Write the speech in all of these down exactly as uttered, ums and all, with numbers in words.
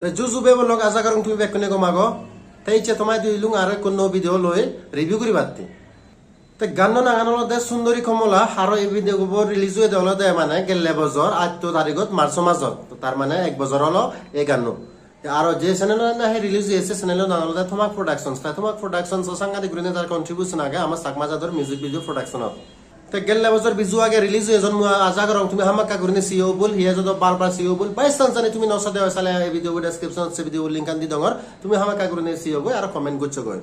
Te ju ju bhei bon lok, aja gorong tumi bekkune gom ago. Te icche tomai dui lung aro ekko nuo video loi review guribatte. Te ganno nangan olode Sundori Komola, aro ei video bo release oyede olode mane gelle bojor atto tarigot March majot. To tar mane ek bojor olo ei ganno. Te aro je channel-o nahi release oyede, se channel-o nangan olode Thomak Productions. Te Thomak Productions-o sangadik gurine tar contribution age ama Chakma jador music video production-ot. Te gelle bojor Biju age release oye, jon mui aja gorong tumi hamakkai gurine seyo bul, hiye jodo bar bar seyo bul. By chance jodi tumi no sade oi sale ei video description-ot se video link-an di dongor, tumi hamakkai gurine seyo goi aro comment goccho goi.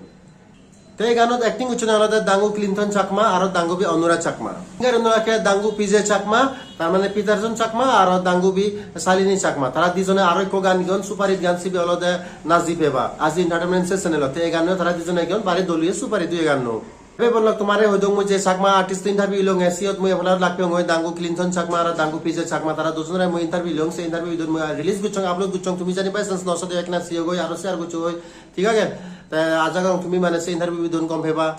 Te ei ganot acting gocchonne olode Dangu Clinton Chakma aro Dangubi Anura Chakma. Singer-un olode Dangu P J Chakma, tar mane Peterson Chakma aro Dangubi Shalini Chakma. Tara dijone aro ekko gan giyon, super hit gan, sibe olode Naji Peba, Aji Entertainment se channel-ot. Te ei ganno tara dijone giyon, bari dol oye, super hit oye ganno. Bhei bon lok, tomare hoi dong mui je Chakma artist interview ilonge, siyot mui ebalot lak peyong oi Dangu Clinton Chakma aro Dangu P J Chakma, tara dujonore mui interview ilong, se interview idot mui release gocchong, upload gocchong, tumi jodi by chance no sade ekkena seyo goi aro share goccho goi, thik age? Te aja gorong tumi mane se interview idon gom peba.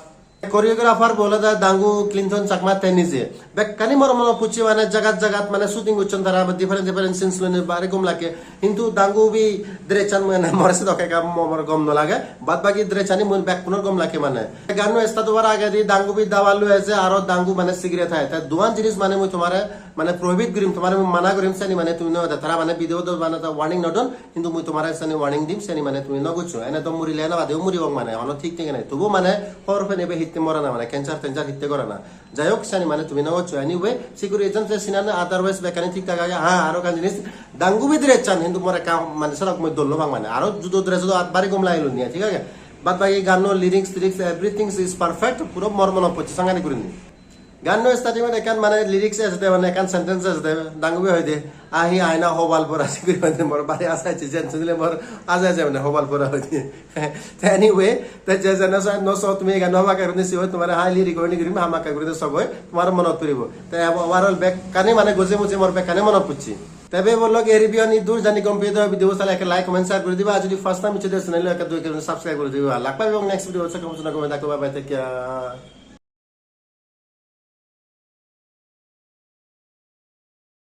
Choreographer bo olode Dangu Clinton Chakma te nije. Bekkani mor monot pocche mane jagat jagat mane shooting gocchon tara, different different scenes loinei bari gom lage. Hintu Dangubi dress-an mane more sedokke ekka mo-, mor gom no lage. Bad baki dress-ani mui bekkunor gom lage mane. Ganno start obar agedi Dangubi dawa loi eje aro Dangu mane cigarette hai. Te duan jinis mane mui tomare mane prohibit gurim, tomare mui mana gurim, seni mane tumi no de. Tara mane video do mane ta warning no don, hintu mui tomare seni warning dim, seni mane tumi no goccho. Ene do murile ene badeyo muribong mane, hono thik thik nei. Tobu mane hobor pene be hitte morana mane, cancer tencer hitte gorana. Jai hok, siyani mane tumi no goccho. Anyway, security agent se sinan, otherwise bekkani thik thak age. Ha, aro ekkan jinis, Dangubi dress-an hintu mor ekka mane sorok mui dol no pang mane. Aro judo dress do ar bari gom lagilo niya, thik age? Bad baki ganno lyrics, lyrics, everything is perfect. Puro mor monot pocche sangadik gurinei. Ganno starting-ot ekkan mane lyrics ejede, mane ekkan sentence ejede, Dangubi hoide, "Ahi aina hobal pora," siguri hoide, mor bari aja ecche, jen sunile mor aja ecche mane hobal pora hoide. Te anyway, te je jene so, no so tumi ei ganno hamakkai gurinei siyo, tomare highly recommend gurim, hamakkai gurinei sogoi, tomar monot puribo. Te overall bekkani mane goje muje mor bekkani monot pocche. Te bhei bon lok, ei review-ani dur jani gom peye de video sale ekke like, comment, share guri diba. Ar jodi first time ecche de channel-o ekke dui ekkan subscribe guri diba. Lak pebong next video, se kom suna gome thakko, bye bye, take care.